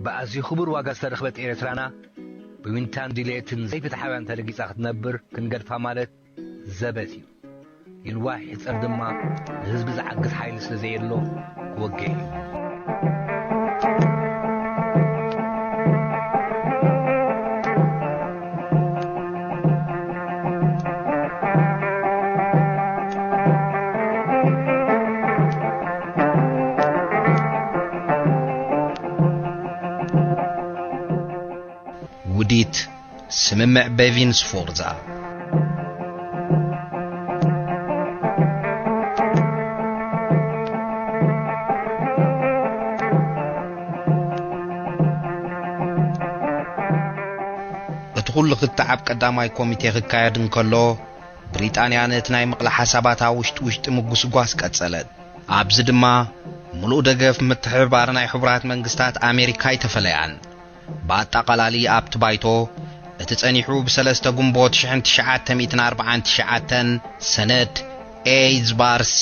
ብኣዝዩ ክቡር ዋጋ ዝተረኽበት ኤርትራና ብዊንታን ድሌትን ዘይፍትሓውያን ተረጊጻ ክትነብር ክንገድፋ ማለት ዘበት እዩ። ይንዋሕ ይሕጸር ድማ ንህዝቢ ዝዓግት ሓይሊ ስለ ዘየሎ ክወግእ እዩ። ውዲት ስምምዕ ቤቪን ስፎርዛ። እቲ ኩሉ ክትዓብ ቀዳማይ ኮሚቴ ክካየድ እንከሎ፣ ብሪጣንያ ነቲ ናይ ምቕላዕ ሓሳባታ ውሽጢ ውሽጢ ምጉስጓስ ቀጸለት። ኣብዚ ድማ ምሉእ ደገፍ ምትሕብባር ናይ ሕቡራት መንግስታት ኣሜሪካ ኣይተፈለያን። ብኣጠቓላሊ ኣብቲ ባይቶ፣ እቲ ጸኒሑ ብሰለስተ ግንቦት ሽሕን ትሽዓተ ሚእትን ኣርባዓን ትሽዓተን ሰነድ ኤ ዝባር ሲ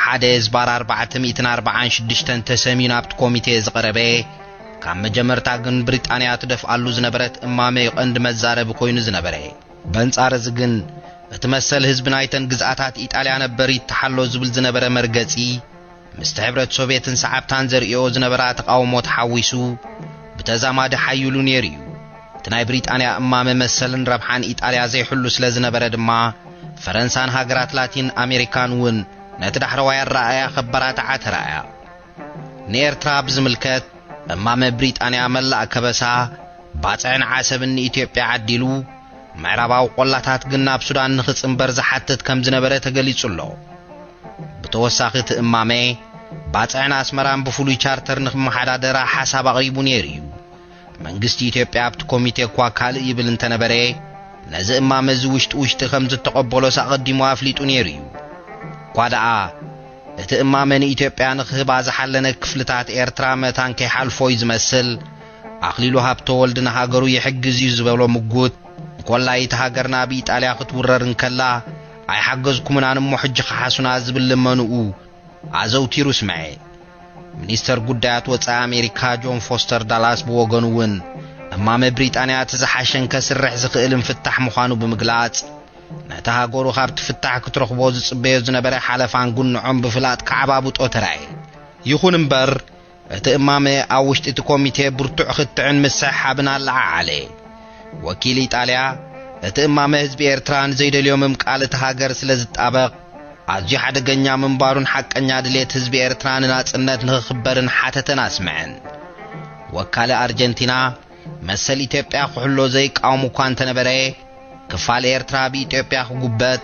ሓደ ዝባር ኣርባዕተ ሚእትን ኣርባዓን ሽዱሽተን ተሰምዩ ናብቲ ኮሚቴ ዝቐረበ፣ ካብ መጀመርታ ግን ብሪጣንያ ትደፍኣሉ ዝነበረት እማመ እዩ ቀንዲ መዛረቢ ኮይኑ ዝነበረ። በንጻር እዚ ግን፣ እቲ መሰል ህዝቢ ናይተን ግዝኣታት ኢጣልያ ነበር ይተሓሎ ዝብል ዝነበረ መርገጺ፣ ምስቲ ሕብረት ሶቭየትን ሰዓብታን ዘርእዮ ዝነበራ ተቓውሞ ተሓዊሱ፣ ብተዛማዲ ሓይሉ ነይሩ እዩ። እቲ ናይ ብሪጣንያ እማመ መሰልን ረብሓን ኢጣልያ ዘይሕሉ ስለ ዝነበረ ድማ፣ ፈረንሳን ሃገራት ላቲን ኣሜሪካን እውን ነቲ ዳሕረዋይ ኣረኣእያ ከበራትዓ ተራእያ። ንኤርትራ ብዝምልከት፣ እማመ ብሪጣንያ መላእ ከበሳ፣ ባጽዕን ዓሰብን ንኢትዮጵያ ዓዲሉ፣ ምዕራባዊ ቆላታት ግን ናብ ሱዳን ንኽጽንበር ዝሓትት ከም ዝነበረ ተገሊጹ ኣሎ። ብተወሳኺ እቲ እማመ፣ ባጽዕን ኣስመራን ብፍሉይ ቻርተር ንኽመሓዳደራ ሓሳብ ኣቕሪቡ ነይሩ እዩ። መንግስቲ ኢትዮጵያ ኣብቲ ኮሚቴ እኳ ካልእ ይብል እንተነበረ፣ ነዚ እማመ እዚ ውሽጢ ውሽጢ ከም ዝተቐበሎስ ኣቐዲሙ ኣፍሊጡ ነይሩ እዩ። እኳ ደኣ፣ እቲ እማመ ንኢትዮጵያ ንኽህባ ዝሓለነ ክፍልታት ኤርትራ መታን ከይሓልፎ እዩ ዝመስል። ኣኽሊሉ ሃብተወልድ ንሃገሩ ይሕግዝ እዩ ዝበሎ ምጉት፣ እንኮላይ እቲ ሃገርና ብኢጣልያ ክትውረር እንከላ ኣይሓገዝኩምናን እሞ ሕጂ ክሓሱና ዝብል ልመንኡ ኣዘውቲሩ ስምዐ። ሚኒስተር ጉዳያት ወጻኢ ኣሜሪካ ጆን ፎስተር ዳላስ ብወገኑ እውን፣ እማመ ብሪጣንያ እቲ ዝሓሸን ከስርሕ ዝኽእልን ፍታሕ ምዃኑ ብምግላጽ፣ ነታ ሃገሩ ካብቲ ፍታሕ ክትረኽቦ ዝጽበዮ ዝነበረ ሓለፋን ጉንዖን ብፍላጥ ክዓባብጦ ተራእየ። ይኹን እምበር፣ እቲ እማመ ኣብ ውሽጢ እቲ ኮሚቴ ብርቱዕ ክትዕን ምስሕሓብን ኣለዓዓለ። ወኪል ኢጣልያ፣ እቲ እማመ ህዝቢ ኤርትራ ንዘይደልዮ ምምቃል እቲ ሃገር ስለ ዝጣበቕ፣ ኣዝዩ ሓደገኛ ምንባሩን ሓቀኛ ድሌት ህዝቢ ኤርትራ ንናጽነት ንኽኽበርን ሓተተን ኣስምዐን። ወካሊ ኣርጀንቲና፣ መሰል ኢትዮጵያ ክሕሎ ዘይቃወም እኳ እንተነበረ፣ ክፋል ኤርትራ ብኢትዮጵያ ክጉበጥ፣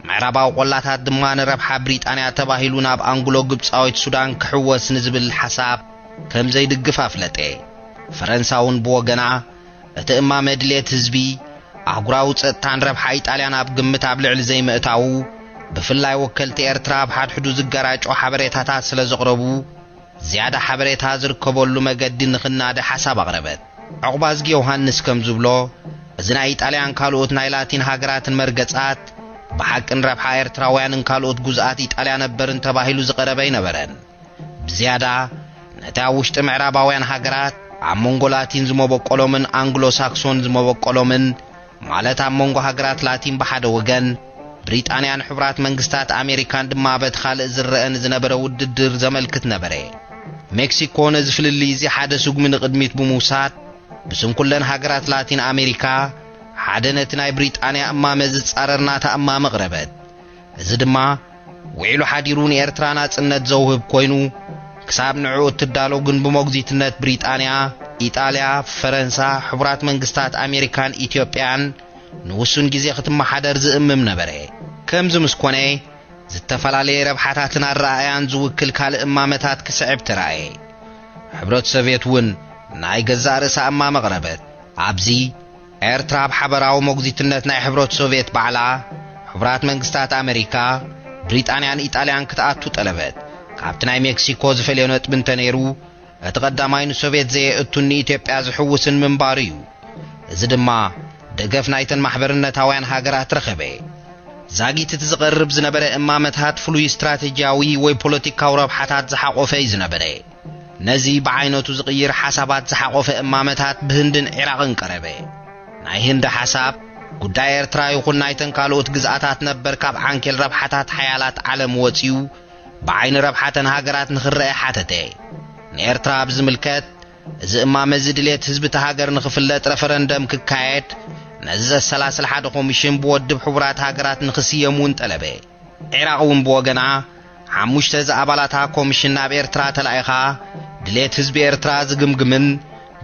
ምዕራባዊ ቆላታት ድማ ንረብሓ ብሪጣንያ ተባሂሉ ናብ ኣንግሎ ግብጻዊት ሱዳን ክሕወስ ንዝብል ሓሳብ ከም ዘይድግፍ ኣፍለጠ። ፈረንሳ እውን ብወገና፣ እቲ እማመ ድሌት ህዝቢ፣ ኣህጉራዊ ጸጥታን ረብሓ ኢጣልያን ኣብ ግምት ኣብ ልዕሊ ዘይምእታዉ፣ ብፍላይ ወከልቲ ኤርትራ ኣብ ሓድሕዱ ዝገራጮ ሓበሬታታት ስለ ዘቕረቡ፣ ዝያዳ ሓበሬታ ዝርከበሉ መገዲ ንኽናደ ሓሳብ ኣቕረበት። ዕቑባዝጊ ዮሃንስ ከም ዝብሎ፣ እዚ ናይ ኢጣልያን ካልኦት ናይ ላቲን ሃገራትን መርገጻት፣ ብሓቂ ንረብሓ ኤርትራውያንን ካልኦት ግዙኣት ኢጣልያ ነበርን ተባሂሉ ዝቐረበ ኣይነበረን። ብዝያዳ፣ ነቲ ኣብ ውሽጢ ምዕራባውያን ሃገራት፣ ኣብ መንጎ ላቲን ዝመበቆሎምን ኣንግሎ ሳክሶን ዝመበቆሎምን፣ ማለት ኣብ መንጎ ሃገራት ላቲን ብሓደ ወገን፣ ብሪጣንያን ሕቡራት መንግስታት ኣሜሪካን ድማ በቲ ካልእ ዝረአ ንዝነበረ ውድድር ዘመልክት ነበረ። ሜክሲኮ ነዚ ፍልልይ እዚ ሓደ ስጉሚ ንቕድሚት ብምውሳድ፣ ብስም ኩለን ሃገራት ላቲን ኣሜሪካ፣ ሓደ ነቲ ናይ ብሪጣንያ እማመ ዝጻረር ናታ እማመ ኣቕረበት። እዚ ድማ፣ ውዒሉ ሓዲሩ ንኤርትራ ናጽነት ዘውህብ ኮይኑ፣ ክሳብ ንዕኡ እትዳሎ ግን ብሞግዚትነት ብሪጣንያ፣ ኢጣልያ፣ ፈረንሳ፣ ሕቡራት መንግስታት ኣሜሪካን ኢትዮጵያን ንውሱን ግዜ ክትመሓደር ዝእምም ነበረ። ከምዚ ምስ ኮነ፣ ዝተፈላለየ ረብሓታትን ኣረኣእያን ዝውክል ካልእ እማመታት ክስዕብ ተራእየ። ሕብረት ሶቭየት እውን ናይ ገዛእ ርእሳ እማመ ኣቕረበት። ኣብዚ፣ ኤርትራ ኣብ ሓበራዊ ሞግዚትነት ናይ ሕብረት ሶቭየት ባዕላ፣ ሕቡራት መንግስታት ኣመሪካ፣ ብሪጣንያን ኢጣልያን ክትኣቱ ጠለበት። ካብቲ ናይ ሜክሲኮ ዝፈልዮ ነጥቢ እንተነይሩ፣ እቲ ቀዳማይ ንሶቭየት ዘየእቱን ንኢትዮጵያ ዝሕውስን ምንባሩ እዩ። እዚ ድማ፣ ደገፍ ናይተን ማሕበርነታውያን ሃገራት ረኸበ። ዛጊት እቲ ዝቐርብ ዝነበረ እማመታት ፍሉይ ስትራተጂያዊ ወይ ፖለቲካዊ ረብሓታት ዝሓቖፈ እዩ ዝነበረ። ነዚ ብዓይነቱ ዝቕይር ሓሳባት ዝሓቖፈ እማመታት ብህንድን ዒራቕን ቀረበ። ናይ ህንዲ ሓሳብ፣ ጉዳይ ኤርትራ ይኹን ናይተን ካልኦት ግዝኣታት ነበር ካብ ዓንኬል ረብሓታት ሓያላት ዓለም ወጺኡ፣ ብዓይኒ ረብሓተን ሃገራት ንኽረአ ሓተተ። ንኤርትራ ብዝምልከት፣ እዚ እማመ እዚ ድሌት ህዝቢ እታ ሃገር ንኽፍለጥ ረፈረንደም ክካየድ፣ ነዚ ዘሰላስል ሓደ ኮሚሽን ብወድብ ሕቡራት ሃገራት ንኽስየም እውን ጠለበ። ዒራቕ እውን ብወገና፣ ሓሙሽተ ዝኣባላታ ኮሚሽን ናብ ኤርትራ ተላኢኻ፣ ድሌት ህዝቢ ኤርትራ ዝግምግምን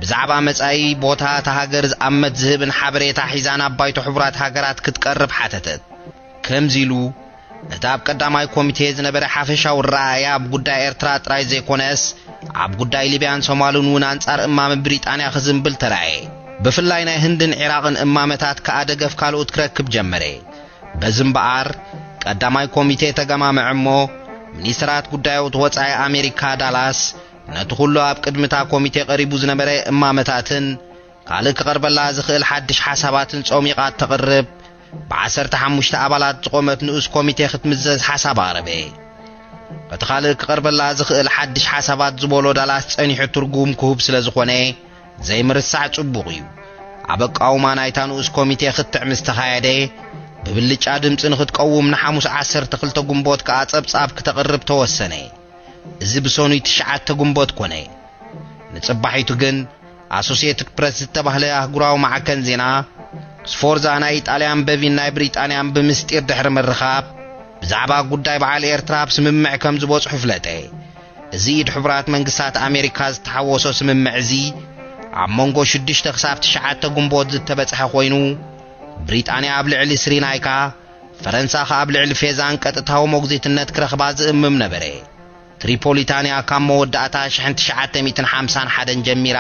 ብዛዕባ መጻኢ ቦታ እታ ሃገር ዝኣመት ዝህብን ሓበሬታ ሒዛ ናብ ባይቶ ሕቡራት ሃገራት ክትቀርብ ሓተተት። ከምዚ ኢሉ፣ እቲ ኣብ ቀዳማይ ኮሚቴ ዝነበረ ሓፈሻዊ ረኣያ ኣብ ጉዳይ ኤርትራ ጥራይ ዘይኮነስ፣ ኣብ ጉዳይ ሊብያን ሶማልን እውን ኣንጻር እማመ ብሪጣንያ ክዝንብል ተራእየ። ብፍላይ ናይ ህንድን ዒራቕን እማመታት ከኣ ደገፍ ካልኦት ክረክብ ጀመረ። በዚ እምበኣር፣ ቀዳማይ ኮሚቴ ተገማምዐ እሞ፣ ሚኒስተራት ጉዳያት ወጻኢ ኣሜሪካ ዳላስ ነቲ ኩሉ ኣብ ቅድሚታ ኮሚቴ ቀሪቡ ዝነበረ እማመታትን ካልእ ክቐርበላ ዝኽእል ሓድሽ ሓሳባትን ጾሚቓ እተቕርብ፣ ብዓሰርተ ሓሙሽተ ኣባላት ዝቖመት ንኡስ ኮሚቴ ክትምዘዝ ሓሳብ ኣቕረበ። እቲ ካልእ ክቐርበላ ዝኽእል ሓድሽ ሓሳባት ዝበሎ ዳላስ ጸኒሑ ትርጉም ክህብ ስለ ዝኾነ፣ ዘይምርሳዕ ጽቡቕ እዩ። ኣብ ኣቃውማ ናይታ ንኡስ ኮሚቴ ክትዕ ምስ ተኻየደ፣ ብብልጫ ድምጺ ንኽትቀውም ንሓሙስ ዓሰርተ ክልተ ግንቦት ከኣ ጸብጻብ ክተቕርብ ተወሰነ። እዚ ብሰኑይ ትሽዓተ ግንቦት ኮነ። ንጽባሒቱ ግን ኣሶሲየትድ ፕረስ ዝተባህለ ኣህጉራዊ ማዕከን ዜና፣ ስፎርዛ ናይ ኢጣልያን በቪን ናይ ብሪጣንያን ብምስጢር ድሕሪ ምርኻብ፣ ብዛዕባ ጉዳይ በዓል ኤርትራ ኣብ ስምምዕ ከም ዝበጽሑ ፍለጠ። እዚ ኢድ ሕቡራት መንግስታት ኣሜሪካ ዝተሓወሶ ስምምዕ እዚ፣ ኣብ መንጎ ሽዱሽተ ክሳብ ትሽዓተ ግንቦት ዝተበጽሐ ኮይኑ፣ ብሪጣንያ ኣብ ልዕሊ ስሪናይካ፣ ፈረንሳ ከኣ ኣብ ልዕሊ ፌዛን ቀጥታዊ መጉዚትነት ክረኽባ ዝእምም ነበረ። ትሪፖሊታንያ ካብ መወዳእታ ሽሕን ትሽዓተ ሚእትን ሓምሳን ሓደን ጀሚራ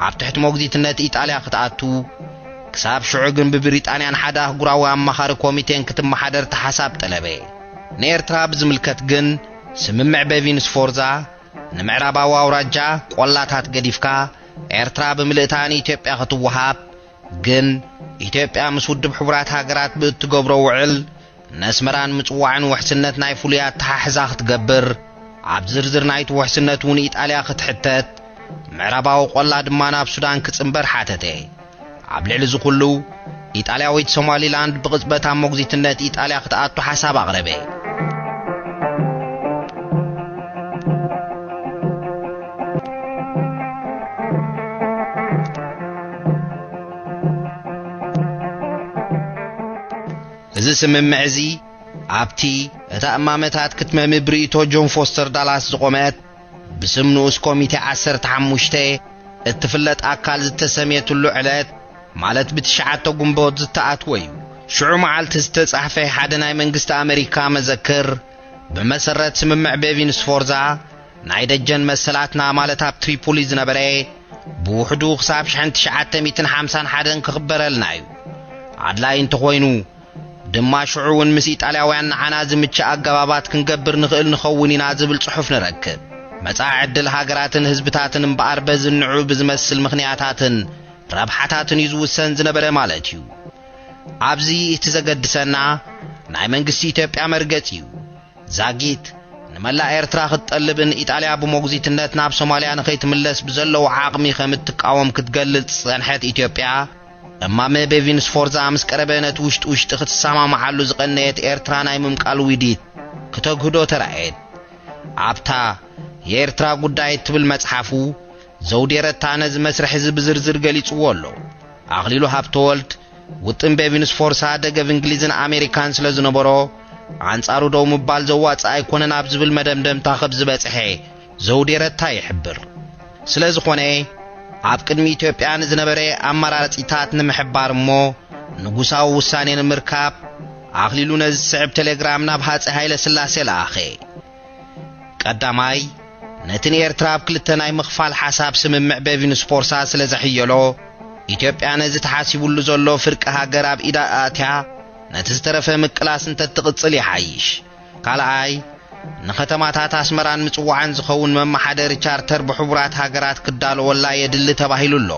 ኣብ ትሕቲ መጉዚትነት ኢጣልያ ክትኣቱ፣ ክሳብ ሽዑ ግን ብብሪጣንያን ሓደ ኣህጉራዊ ኣማኻሪ ኮሚቴን ክትመሓደር ተሓሳብ ጠለበ። ንኤርትራ ብዝምልከት ግን፣ ስምምዕ ቤቪን ስፎርዛ፣ ንምዕራባዊ ኣውራጃ ቆላታት ገዲፍካ፣ ኤርትራ ብምልእታ ንኢትዮጵያ ክትወሃብ፣ ግን ኢትዮጵያ ምስ ውድብ ሕቡራት ሃገራት ብእትገብሮ ውዕል፣ ነስመራን ምጽዋዕን ውሕስነት ናይ ፍሉይ ኣተሓሕዛ ክትገብር፣ ኣብ ዝርዝር ናይቲ ውሕስነት እውን ኢጣልያ ክትሕተት፣ ምዕራባዊ ቆላ ድማ ናብ ሱዳን ክጽንበር ሓተተ። ኣብ ልዕሊ እዚ ኩሉ፣ ኢጣልያዊት ሶማሊላንድ ብቕጽበት ኣብ መጉዚትነት ኢጣልያ ክትኣቱ ሓሳብ ኣቕረበ። እዚ ስምምዕ እዚ ኣብቲ እታ እማመታት ክትመሚ ብርእይቶ ጆን ፎስተር ዳላስ ዝቖመት፣ ብስም ንኡስ ኮሚቴ ዓሰርተ ሓሙሽተ እትፍለጥ ኣካል ዝተሰምየትሉ ዕለት፣ ማለት ብትሽዓተ ግንቦት ዝተኣትወ እዩ። ሽዑ መዓልቲ ዝተጻሕፈ ሓደ ናይ መንግስቲ ኣመሪካ መዘክር፣ ብመሰረት ስምምዕ ቤቪን ስፎርዛ፣ ናይ ደጀን መሰላትና ማለት ኣብ ትሪፖሊ ዝነበረ፣ ብውሕዱ ክሳብ ሽሕን ትሽዓተ ሚእትን ሓምሳን ሓደን ክኽበረልና እዩ። ኣድላዪ እንተኾይኑ ድማ ሽዑ እውን ምስ ኢጣልያውያን ንዓና ዝምችእ ኣገባባት ክንገብር ንኽእል ንኸውን ኢና ዝብል ጽሑፍ ንረክብ። መጻኢ ዕድል ሃገራትን ህዝብታትን እምበኣር በዚ ንዑ ብዝመስል ምኽንያታትን ረብሓታትን እዩ ዝውሰን ዝነበረ ማለት እዩ። ኣብዚ እቲ ዘገድሰና ናይ መንግስቲ ኢትዮጵያ መርገጽ እዩ። ዛጊት ንመላእ ኤርትራ ክትጠልብን ኢጣልያ ብሞግዚትነት ናብ ሶማልያ ንኸይትምለስ ብዘለዎ ዓቕሚ ከም እትቃወም ክትገልጽ ዝጸንሐት ኢትዮጵያ፣ እማመ ቤቪን ስፎርዛ ምስ ቀረበ ነቲ ውሽጢ ውሽጢ ክትሰማምዓሉ ዝቐነየት ኤርትራ ናይ ምምቃል ውዲት ክተግህዶ ተራእየት። ኣብታ የኤርትራ ጉዳይ እትብል መጽሓፉ፣ ዘውዴ ረታ ነዚ መስርሕ እዚ ብዝርዝር ገሊጽዎ ኣሎ። ኣኽሊሉ ሃብተወልድ፣ ውጥን ቤቪን ስፎርሳ ደገፍ እንግሊዝን ኣሜሪካን ስለ ዝነበሮ፣ ኣንጻሩ ደው ምባል ዘዋጽእ ኣይኮነን ኣብ ዝብል መደምደምታ ከም ዝበጽሐ ዘውዴ ረታ ይሕብር። ስለ ዝኾነ፣ ኣብ ቅድሚ ኢትዮጵያ ንዝነበረ ኣማራጺታት ንምሕባር እሞ ንጉሳዊ ውሳኔ ንምርካብ፣ ኣኽሊሉ ነዚ ዝስዕብ ቴሌግራም ናብ ሃጸይ ሃይለ ስላሴ ለኣኸ። ቀዳማይ፣ ነቲ ንኤርትራ ኣብ ክልተ ናይ ምኽፋል ሓሳብ ስምምዕ ቤቪን ስፖርሳ ስለ ዘሕየሎ፣ ኢትዮጵያ ነዚ ተሓሲቡሉ ዘሎ ፍርቂ ሃገር ኣብ ኢዳ ኣእትያ፣ ነቲ ዝተረፈ ምቅላስ እንተትቕጽል ይሓይሽ። ካልኣይ፣ ንኸተማታት ኣስመራን ምጽዋዕን ዝኸውን መመሓደሪ ቻርተር ብሕቡራት ሃገራት ክዳለወላ የድሊ ተባሂሉ ኣሎ።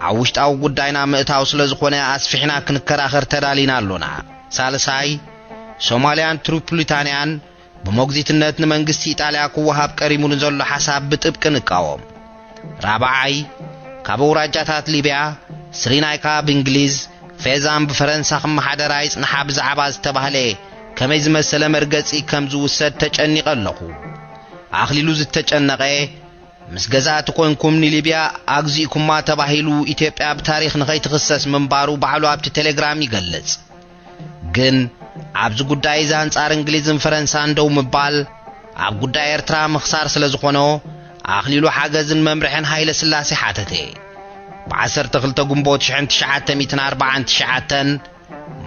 ኣብ ውሽጣዊ ጉዳይና ምእታው ስለ ዝኾነ ኣስፊሕና ክንከራኸር ተዳሊና ኣሎና። ሳልሳይ፣ ሶማልያን ትሪፖሊታንያን ብሞግዚትነት ንመንግስቲ ኢጣልያ ክወሃብ ቀሪቡ ንዘሎ ሓሳብ ብጥብቂ ንቃወም። ራብዓይ፣ ካብ ኣውራጃታት ሊብያ፣ ስሪናይካ ብእንግሊዝ፣ ፌዛን ብፈረንሳ ክመሓደራ ይጽንሓ ብዛዕባ ዝተባህለ ከመይ ዝመሰለ መርገጺ ከም ዝውሰድ ተጨኒቐ ኣለኹ። ኣኽሊሉ ዝተጨነቐ፣ ምስ ገዛእቲ ኮንኩም ንሊብያ ኣግዚእኩማ ተባሂሉ ኢትዮጵያ ብታሪኽ ንኸይትኽሰስ ምንባሩ ባዕሉ ኣብቲ ቴሌግራም ይገልጽ። ግን ኣብዚ ጉዳይ እዚ ኣንጻር እንግሊዝን ፈረንሳን ደው ምባል ኣብ ጉዳይ ኤርትራ ምኽሳር ስለ ዝኾኖ፣ ኣኽሊሉ ሓገዝን መምርሕን ሃይለ ስላሴ ሓተተ። ብ12 ግንቦት ሽሕን ትሽዓተ ሚእትን ኣርባዓን ትሽዓተን፣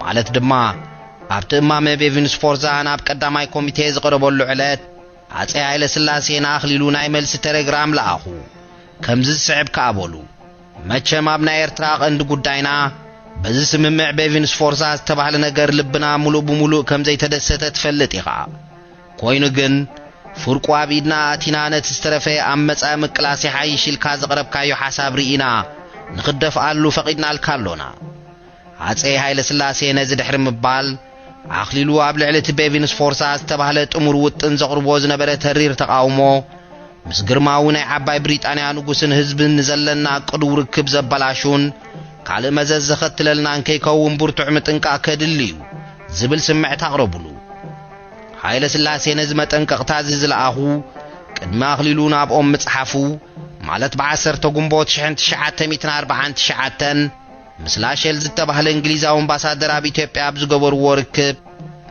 ማለት ድማ ኣብቲ እማመ ቤቪን ስፎርዛ ናብ ቀዳማይ ኮሚቴ ዝቐረበሉ ዕለት፣ ኣጼ ሃይለ ስላሴ ንኣኽሊሉ ናይ መልሲ ቴሌግራም ለኣኹ። ከምዚ ዝስዕብ ከኣ በሉ። መቸም ኣብ ናይ ኤርትራ ቀንዲ ጉዳይና፣ በዚ ስምምዕ ቤቪን ስፎርዛ ዝተባህለ ነገር ልብና ሙሉእ ብሙሉእ ከም ዘይተደሰተ ትፈልጥ ኢኻ። ኮይኑ ግን፣ ፍርቁ ኣብ ኢድና ኣቲና ነቲ ዝተረፈ ኣብ መጻኢ ምቅላስ ይሓይሽ ኢልካ ዘቕረብካዮ ሓሳብ ርኢና፣ ንኽደፍኣሉ ፈቒድናልካ ኣሎና። ኣጼ ሃይለ ስላሴ ነዚ ድሕሪ ምባል፣ ኣኽሊሉ ኣብ ልዕሊ እቲ ቤቪን ስፎርዛ ዝተባህለ ጥሙር ውጥን ዘቕርቦ ዝነበረ ተሪር ተቓውሞ፣ ምስ ግርማዊ ናይ ዓባይ ብሪጣንያ ንጉስን ህዝብን ንዘለና ቅዱው ርክብ ዘበላሹን ካልእ መዘዝ ዘኸትለልናን ከይከውን ብርቱዕ ምጥንቃቕ ከድሊ እዩ ዝብል ስምዕት ኣቕረቡሉ። ሃይለ ስላሴ ነዚ መጠንቀቕታ እዚ ዝለኣኹ፣ ቅድሚ ኣኽሊሉ ናብኦም ምጽሓፉ፣ ማለት ብ10 ግንቦት ሽሕን ትሽዓተ ሚእትን ኣርባዓን ትሽዓተን፣ ምስ ላሸል ዝተባህለ እንግሊዛዊ ኣምባሳደር ኣብ ኢትዮጵያ ኣብ ዝገበርዎ ርክብ፣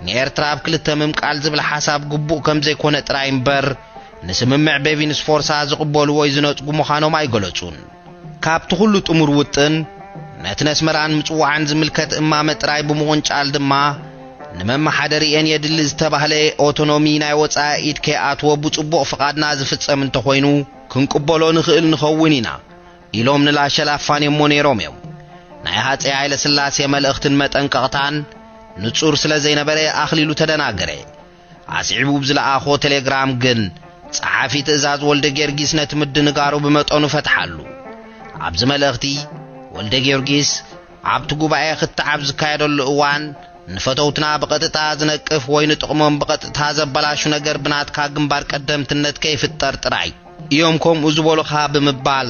ንኤርትራ ኣብ ክልተ ምምቃል ዝብል ሓሳብ ግቡእ ከም ዘይኮነ ጥራይ እምበር፣ ንስምምዕ ቤቪን ስፎርሳ ዝቕበሉ ወይ ዝነጽጉ ምዃኖም ኣይገለጹን። ካብቲ ኩሉ ጥሙር ውጥን፣ ነቲ ነስመራን ምጽዋዕን ዝምልከት እማመ ጥራይ ብምቑንጫል ድማ፣ ንመመሓደሪኤን የድሊ ዝተባህለ ኦቶኖሚ ናይ ወጻኢ ኢድ ከይኣትወ ብጽቡቕ ፍቓድና ዝፍጸም እንተኾይኑ፣ ክንቅበሎ ንኽእል ንኸውን ኢና ኢሎም ንላሸል ኣፋንዮሞ ነይሮም እዮም። ናይ ሃጸይ ሃይለ ስላሴ መልእኽትን መጠንቀቕታን ንጹር ስለ ዘይነበረ ኣኽሊሉ ተደናገረ። ኣስዒቡ ብዝለኣኾ ቴሌግራም ግን፣ ጸሓፊ ትእዛዝ ወልደ ጊዮርጊስ ነቲ ምድንጋሩ ብመጠኑ ፈትሓሉ። ኣብዚ መልእኽቲ፣ ወልደ ጊዮርጊስ ኣብቲ ጉባኤ ክትዕ ኣብ ዝካየደሉ እዋን፣ ንፈተውትና ብቐጥታ ዝነቅፍ ወይ ንጥቕሞም ብቐጥታ ዘበላሹ ነገር ብናትካ ግንባር ቀደምትነት ከይፍጠር ጥራይ እዮም ከምኡ ዝበሉኻ ብምባል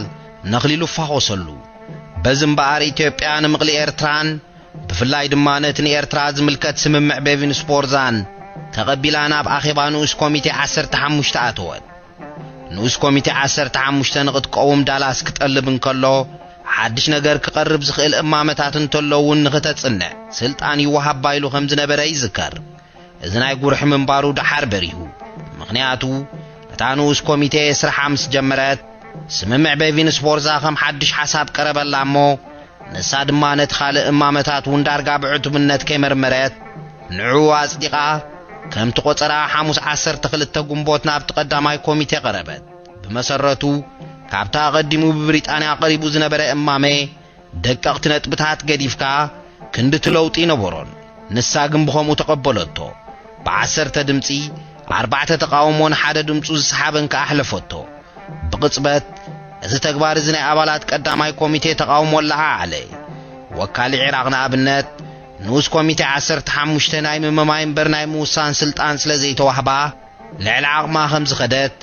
ነኽሊሉ ፋኾሰሉ። በዚ እምበኣር ኢትዮጵያ ንምቕሊ ኤርትራን ብፍላይ ድማ ነቲ ንኤርትራ ዝምልከት ስምምዕ ቤቪን ስፖርዛን ተቐቢላ ናብ ኣኼባ ንኡስ ኮሚቴ ዓሰርተ ሓሙሽተ ኣተወት። ንኡስ ኮሚቴ ዓሰርተ ሓሙሽተ ንኽትቀውም ዳላስ ክጠልብ እንከሎ፣ ሓድሽ ነገር ክቐርብ ዝኽእል እማመታት እንተሎ እውን ንኽተጽንዕ ስልጣን ይወሃባ ኢሉ ከም ዝነበረ ይዝከር። እዚ ናይ ጉርሒ ምንባሩ ደሓር በሪሁ። ምኽንያቱ፣ እታ ንኡስ ኮሚቴ ስርሓ ምስ ጀመረት፣ ስምምዕ ቤቪን ስፖርዛ ከም ሓድሽ ሓሳብ ቀረበላ እሞ፣ ንሳ ድማ ነቲ ካልእ እማመታት እውን ዳርጋ ብዕቱብነት ከይመርመረት፣ ንዕኡ ኣጽዲቓ፣ ከምቲ ቆጸራ ሓሙስ ዓሰርተ ክልተ ግንቦት ናብቲ ቀዳማይ ኮሚቴ ቀረበት። ብመሰረቱ፣ ካብቲ ኣቐዲሙ ብብሪጣንያ ቀሪቡ ዝነበረ እማመ፣ ደቀቕቲ ነጥብታት ገዲፍካ፣ ክንድቲ ለውጢ ነበሮን። ንሳ ግን ብኸምኡ ተቐበለቶ። ብዓሰርተ ድምጺ፣ ኣርባዕተ ተቓውሞን ሓደ ድምጹ ዝሰሓበን ከኣ ኣሕለፈቶ። ብቕጽበት፣ እዚ ተግባር እዚ ናይ ኣባላት ቀዳማይ ኮሚቴ ተቓውሞ ኣለዓዓለ። ወካሊ ዒራቕ ንኣብነት፣ ንኡስ ኮሚቴ ዓሰርተ ሓሙሽተ ናይ ምምማይ እምበር ናይ ምውሳን ስልጣን ስለ ዘይተዋህባ፣ ልዕሊ ዓቕማ ከም ዝኸደት፣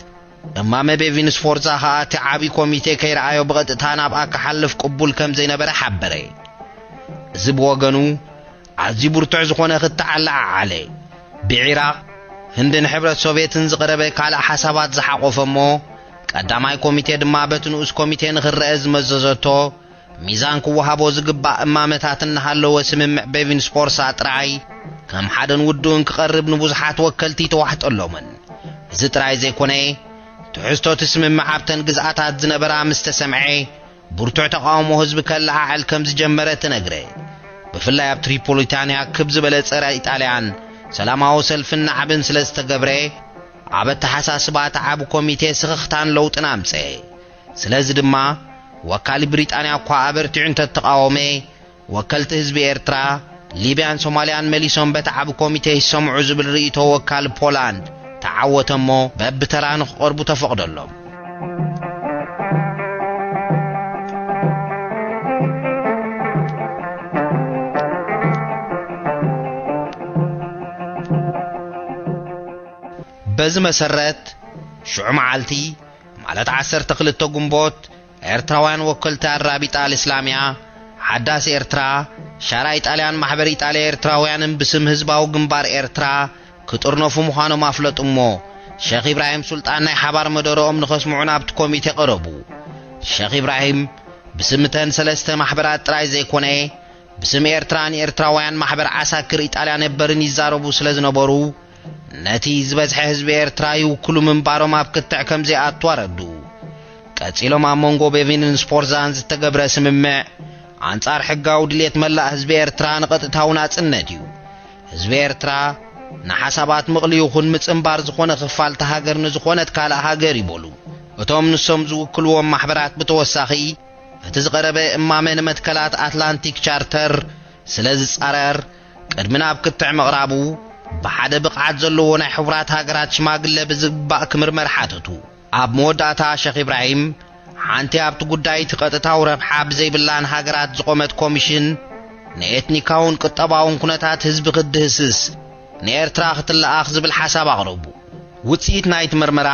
እማመ ቤቪን ስፎርዛ ኸኣ እቲ ዓቢ ኮሚቴ ከይረኣዮ ብቐጥታ ናብኣ ክሓልፍ ቅቡል ከም ዘይነበረ ሓበረ። እዚ ብወገኑ ኣዝዩ ብርቱዕ ዝኾነ ክትዕ ኣለዓዓለ። ብዒራቕ፣ ህንድን ሕብረት ሶቭየትን ዝቐረበ ካልእ ሓሳባት ዝሓቖፈ እሞ፣ ቀዳማይ ኮሚቴ ድማ በቲ ንኡስ ኮሚቴ ንኽረአ ዝመዘዘቶ፣ ሚዛን ክወሃቦ ዝግባእ እማመታት እናሃለወ ስምምዕ ቤቪን ስፖርሳ ጥራይ ከም ሓደን ውድኡን ክቐርብ ንብዙሓት ወከልቲ ተዋሕጠሎምን። እዚ ጥራይ ዘይኮነ፣ ትሕዝቶ እቲ ስምምዕ ኣብተን ግዝኣታት ዝነበራ ምስ ተሰምዐ፣ ብርቱዕ ተቓውሞ ህዝቢ ከለዓዕል ከም ዝጀመረ ተነግረ። ብፍላይ ኣብ ትሪፖሊታንያ ክብ ዝበለ ጸረ ኢጣልያን ሰላማዊ ሰልፍን ናዕብን ስለ ዝተገብረ፣ ኣብ ኣተሓሳስባ እቲ ዓቢ ኮሚቴ ስኽኽታን ለውጥን ኣምጸ። ስለዚ ድማ፣ ወካሊ ብሪጣንያ እኳ ኣበርቲዑ እንተተቓወመ፣ ወከልቲ ህዝቢ ኤርትራ፣ ሊብያን ሶማልያን መሊሶም በቲ ዓቢ ኮሚቴ ይሰምዑ ዝብል ርእይቶ ወካል ፖላንድ ተዓወተ እሞ፣ በብተራ ንኽቐርቡ ተፈቕደሎም። በዚ መሰረት ሽዑ መዓልቲ ማለት ዓሰርተ ክልተ ግንቦት ኤርትራውያን ወከልቲ ኣራቢጣ ኣልእስላምያ፣ ሓዳስ ኤርትራ፣ ሻራይ ጣልያን ማሕበር ኢጣልያ ኤርትራውያንን ብስም ህዝባዊ ግንባር ኤርትራ ክጥርነፉ ምዃኖም ኣፍለጡ እሞ፣ ሸኽ ኢብራሂም ሱልጣን ናይ ሓባር መደረኦም ንኸስምዑ ናብቲ ኮሚቴ ቀረቡ። ሸኽ ኢብራሂም ብስም እተን ሰለስተ ማሕበራት ጥራይ ዘይኮነ፣ ብስም ኤርትራን ኤርትራውያን ማሕበር ዓሳክር ኢጣልያ ነበርን ይዛረቡ ስለ ዝነበሩ፣ ነቲ ዝበዝሐ ህዝቢ ኤርትራ ይውክሉ ምንባሮም ኣብ ክትዕ ከም ዘይኣቱ ኣረዱ። ቀጺሎም ኣብ መንጎ ቤቪንን ስፖርዛን ዝተገብረ ስምምዕ፣ ኣንጻር ሕጋዊ ድሌት መላእ ህዝቢ ኤርትራ ንቐጥታዊ ናጽነት እዩ። ህዝቢ ኤርትራ ንሓሳባት ምቕሊ ይኹን ምጽንባር ዝኾነ ክፋል እታ ሃገር ንዝኾነት ካልእ ሃገር ይበሉ። እቶም ንሶም ዝውክልዎም ማሕበራት ብተወሳኺ፣ እቲ ዝቐረበ እማመ ንመትከላት ኣትላንቲክ ቻርተር ስለ ዝጻረር፣ ቅድሚ ናብ ክትዕ ምቕራቡ፣ ብሓደ ብቕዓት ዘለዎ ናይ ሕቡራት ሃገራት ሽማግለ ብዝግባእ ክምርመር ሓተቱ። ኣብ መወዳእታ ሸኽ ኢብራሂም፣ ሓንቲ ኣብቲ ጉዳይ እቲ ቀጥታዊ ረብሓ ብዘይብላን ሃገራት ዝቖመት ኮሚሽን፣ ንኤትኒካውን ቁጠባውን ኩነታት ህዝቢ ክትድህስስ ንኤርትራ ክትለኣኽ ዝብል ሓሳብ ኣቕረቡ። ውጽኢት ናይቲ መርመራ፣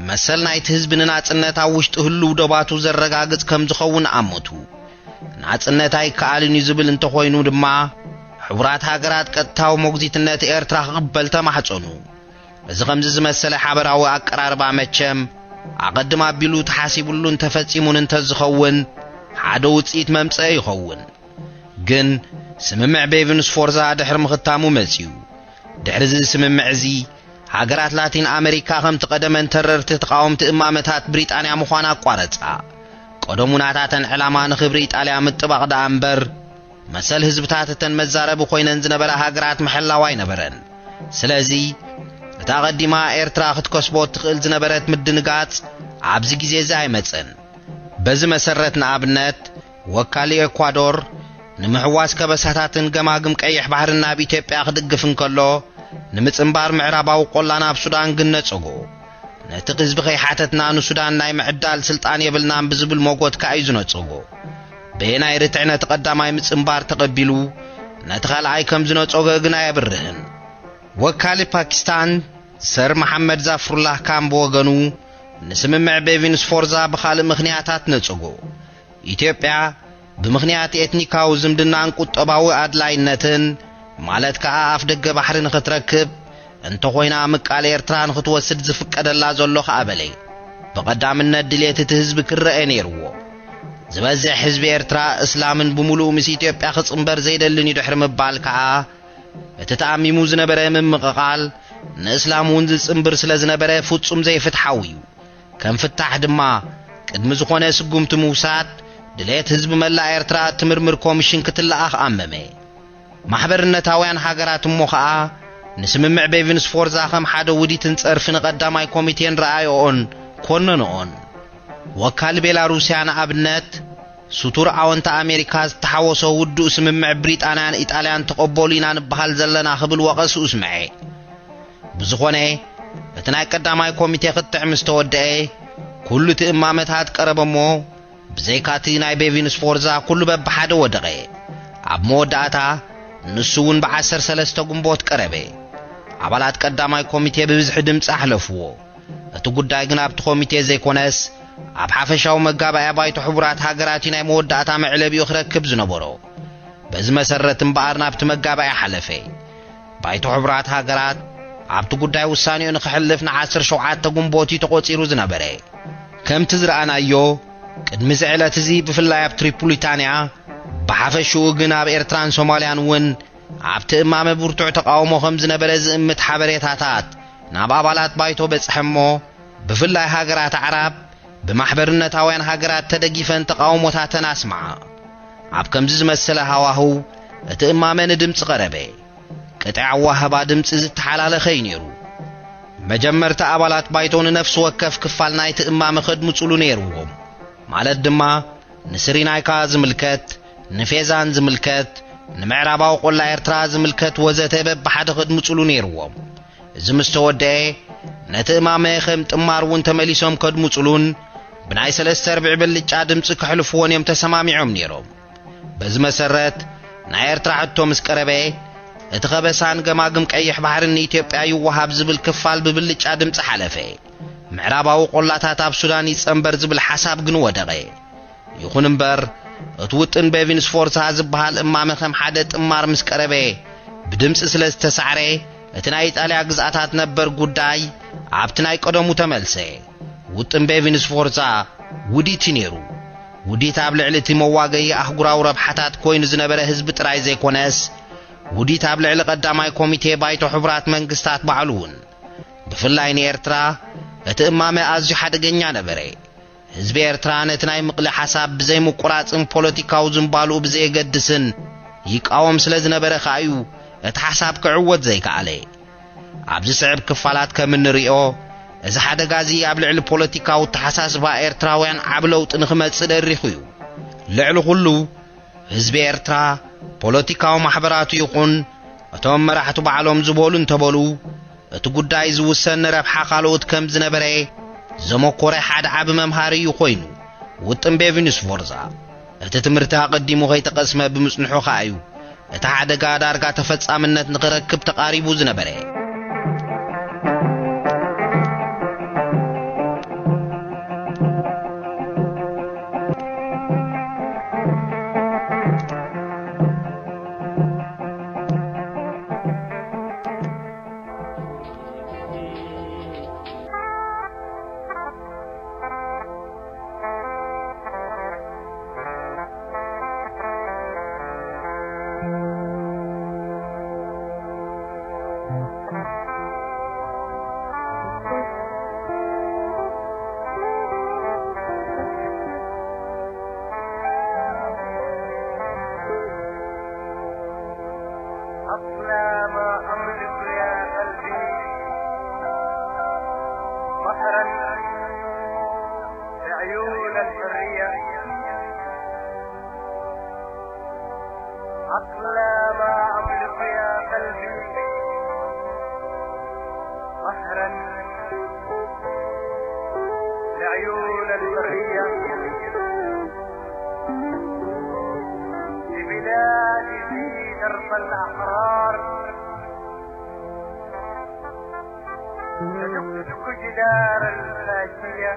መሰል ናይቲ ህዝቢ ንናጽነት ኣብ ውሽጢ ህሉው ዶባቱ ዘረጋግጽ ከም ዝኸውን ኣመቱ። ናጽነት ኣይከኣልን እዩ ዝብል እንተኾይኑ ድማ፣ ሕቡራት ሃገራት ቀጥታዊ ሞግዚትነት ኤርትራ ክቕበል ተማሕጸኑ። እዚ ከምዚ ዝመሰለ ሓበራዊ ኣቀራርባ መቸም፣ ኣቐድም ኣቢሉ ተሓሲቡሉን ተፈጺሙን እንተዝኸውን፣ ሓደ ውጽኢት መምጽአ ይኸውን። ግን፣ ስምምዕ ቤቪን ስፎርዛ ድሕሪ ምኽታሙ መጺኡ። ድሕሪ እዚ ስምምዕ እዚ፣ ሃገራት ላቲን ኣመሪካ ከምቲ ቀደመን ተረርቲ ተቓወምቲ እማመታት ብሪጣንያ ምዃን ኣቋረጻ። ቀደሙ ናታተን ዕላማ ንኽብሪ ኢጣልያ ምጥባቕ ደኣ እምበር፣ መሰል ህዝብታት እተን መዛረቢ ኮይነን ዝነበራ ሃገራት ምሕላው ኣይነበረን። ስለዚ፣ እታ ቀዲማ ኤርትራ ክትከስቦ እትኽእል ዝነበረት ምድንጋጽ ኣብዚ ግዜ እዚ ኣይመጸን። በዚ መሰረት፣ ንኣብነት፣ ወካሊ ኤኳዶር ንምሕዋስ ከበሳታትን ገማግም ቀይሕ ባሕርን ናብ ኢትዮጵያ ክድግፍ እንከሎ፣ ንምጽንባር ምዕራባዊ ቆላ ናብ ሱዳን ግን ነጸጎ። ነቲ ህዝቢ ከይሓተትና ንሱዳን ናይ ምዕዳል ስልጣን የብልናን ብዝብል ሞጎት ከኣ እዩ ዝነጸጎ። በየናይ ርትዕ ነቲ ቀዳማይ ምጽንባር ተቐቢሉ፣ ነቲ ካልኣይ ከም ዝነጸጎ ግን ኣየብርህን። ወካሊ ፓኪስታን ሰር መሓመድ ዛፍሩላህ ካን ብወገኑ፣ ንስምምዕ ቤቪን ስፎርዛ ብኻልእ ምኽንያታት ነጸጎ። ኢትዮጵያ፣ ብምኽንያት ኤትኒካዊ ዝምድናን ቁጠባዊ ኣድላይነትን፣ ማለት ከኣ ኣፍ ደገ ባሕሪ ንኽትረክብ፣ እንተኾይና ምቃል ኤርትራ ንኽትወስድ ዝፍቀደላ ዘሎ ከኣ በለ። ብቐዳምነት ድሌት እቲ ህዝቢ ክረአ ነይርዎ። ዝበዝሕ ህዝቢ ኤርትራ እስላምን ብምሉኡ ምስ ኢትዮጵያ ክጽንበር ዘይደልን እዩ ድሕሪ ምባል ከኣ፣ እቲ ተኣሚሙ ዝነበረ ምምቕቓል ንእስላም እውን ዝጽንብር ስለ ዝነበረ ፍጹም ዘይፍትሓዊ እዩ። ከም ፍታሕ ድማ፣ ቅድሚ ዝኾነ ስጉምቲ ምውሳድ፣ ድሌት ህዝቢ መላእ ኤርትራ እትምርምር ኮሚሽን ክትለኣኽ ኣመመ። ማሕበርነታውያን ሃገራት እሞ ኸኣ፣ ንስምምዕ ቤቪን ስፎርዛ ከም ሓደ ውዲትን ጸርፊ ንቐዳማይ ኮሚቴን ረኣዮኦን ኮነንኦን። ወካል ቤላሩስያ ንኣብነት፣ ስቱር ኣወንታ ኣሜሪካ ዝተሓወሶ ውዱእ ስምምዕ ብሪጣንያን ኢጣልያን ተቐበሉ ኢና ንበሃል ዘለና ክብል ወቐስኡ ስምዐ። ብዝኾነ፣ እቲ ናይ ቀዳማይ ኮሚቴ ክትዕ ምስ ተወደአ፣ ኩሉ እቲ እማመታት ቀረበ እሞ፣ ብዘይካቲ ናይ ቤቪን ስፎርዛ ኩሉ በብሓደ ወደቐ። ኣብ መወዳእታ፣ ንሱ እውን ብዓሰርተ ሰለስተ ግንቦት ቀረበ። ኣባላት ቀዳማይ ኮሚቴ ብብዝሒ ድምጺ ኣሕለፍዎ። እቲ ጉዳይ ግን ኣብቲ ኮሚቴ ዘይኮነስ፣ ኣብ ሓፈሻዊ መጋባእያ ባይቶ ሕቡራት ሃገራት እዩ ናይ መወዳእታ መዕለቢኡ ክረክብ ዝነበሮ። በዚ መሰረት እምበኣር ናብቲ መጋባእያ ሓለፈ። ባይቶ ሕቡራት ሃገራት ኣብቲ ጉዳይ ውሳኔኡ ንኽሕልፍ ንዓሰርተ ሸውዓተ ግንቦት እዩ ተቖጺሩ ዝነበረ። ከምቲ ዝረኣናዮ፣ ቅድሚ እዚ ዕለት እዚ ብፍላይ ኣብ ትሪፖሊታንያ፣ ብሓፈሽኡ ግን ኣብ ኤርትራን ሶማልያን እውን ኣብቲ እማመ ብርቱዕ ተቓውሞ ከም ዝነበረ ዝእምት ሓበሬታታት ናብ ኣባላት ባይቶ በጽሐ እሞ፣ ብፍላይ ሃገራት ኣዕራብ ብማሕበርነታውያን ሃገራት ተደጊፈን ተቓውሞታተን ኣስምዓ። ኣብ ከምዚ ዝመሰለ ሃዋህው እቲ እማመ ንድምጺ ቀረበ። ቅጥዒ ኣዋህባ ድምጺ ዝተሓላለኸ እዩ ነይሩ። መጀመርታ ኣባላት ባይቶ ንነፍሲ ወከፍ ክፋል ናይቲ እማመ ከድምጹሉ ነይርዎም። ማለት ድማ ንስሪናይካ ዝምልከት፣ ንፌዛን ዝምልከት፣ ንምዕራባዊ ቆላ ኤርትራ ዝምልከት ወዘተ በብሓደ ከድምጹሉ ነይርዎም። እዚ ምስ ተወደአ፣ ነቲ እማመ ከም ጥማር እውን ተመሊሶም ከድምጹሉን ብናይ ሰለስተ ርብዒ ብልጫ ድምጺ ከሕልፍዎን እዮም ተሰማሚዖም ነይሮም። በዚ መሰረት፣ ናይ ኤርትራ ሕቶ ምስ ቀረበ፣ እቲ ኸበሳን ገማግም ቀይሕ ባሕርን ንኢትዮጵያ ይወሃብ ዝብል ክፋል ብብልጫ ድምፂ ሓለፈ። ምዕራባዊ ቆላታት ኣብ ሱዳን ይጸንበር ዝብል ሓሳብ ግን ወደቐ። ይኹን እምበር፣ እቲ ውጥን ቤቪን ስፎርዛ ዝበሃል እማመ ከም ሓደ ጥማር ምስ ቀረበ፣ ብድምፂ ስለ ዝተሳዕረ፣ እቲ ናይ ኢጣልያ ግዝኣታት ነበር ጉዳይ ኣብቲ ናይ ቀደሙ ተመልሰ። ውጥን ቤቪን ስፎርዛ ውዲት እዩ ነይሩ። ውዲት ኣብ ልዕሊ እቲ መዋገዪ ኣህጉራዊ ረብሓታት ኮይኑ ዝነበረ ህዝቢ ጥራይ ዘይኮነስ፣ ውዲት ኣብ ልዕሊ ቀዳማይ ኮሚቴ ባይቶ ሕቡራት መንግስታት ባዕሉ እውን። ብፍላይ ንኤርትራ፣ እቲ እማመ ኣዝዩ ሓደገኛ ነበረ። ህዝቢ ኤርትራ ነቲ ናይ ምቕሊ ሓሳብ ብዘይምቁራጽን ፖለቲካዊ ዝንባልኡ ብዘየገድስን ይቃወም ስለ ዝነበረ ከኣ እዩ እቲ ሓሳብ ክዕወት ዘይከኣለ። ኣብ ዝስዕብ ክፋላት ከም እንርእዮ፣ እዚ ሓደጋ እዚ ኣብ ልዕሊ ፖለቲካዊ ኣተሓሳስባ ኤርትራውያን ዓቢ ለውጢ ንኽመጽእ ደሪኹ እዩ። ልዕሊ ኩሉ፣ ህዝቢ ኤርትራ፣ ፖለቲካዊ ማሕበራቱ ይኹን እቶም መራሕቱ ባዕሎም ዝበሉ እንተበሉ፣ እቲ ጉዳይ ዝውሰን ንረብሓ ካልኦት ከም ዝነበረ ዘመኮረ ሓደ ዓቢ መምሃሪ እዩ ኮይኑ። ውጥን ቤቪን ስፎርዛ፣ እቲ ትምህርቲ ኣቐዲሙ ከይተቐስመ ብምጽንሑ ከኣ እዩ እቲ ሓደጋ ዳርጋ ተፈጻምነት ንኽረክብ ተቓሪቡ ዝነበረ። أصل ما أملك يا قلبي بحرا بعيون الحرية. أصل ما أملك يا قلبي بحرا لعيون الحرية. لبلادي في درب الأحرار تدق جدار الفاشية.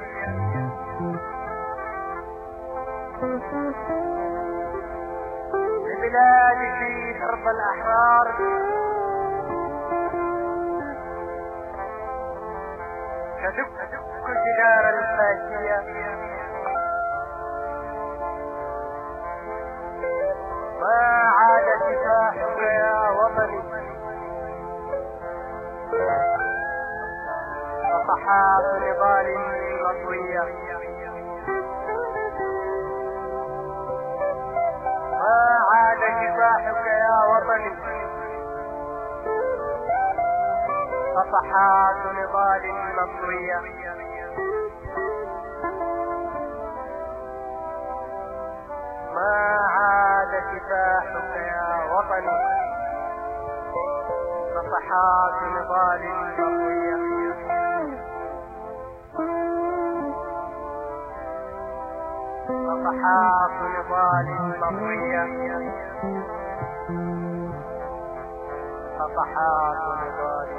لبلادي في درب الأحرار تدق جدار الفاشية. ما عاد كفاحك يا وطني صفحات نضال مطوية. ما عاد كفاحك يا وطني صفحات نضال مطوية. ما عاد كفاحك يا وطني صفحات نضال مطوية. صفحات نضال مطوية. صفحات نضال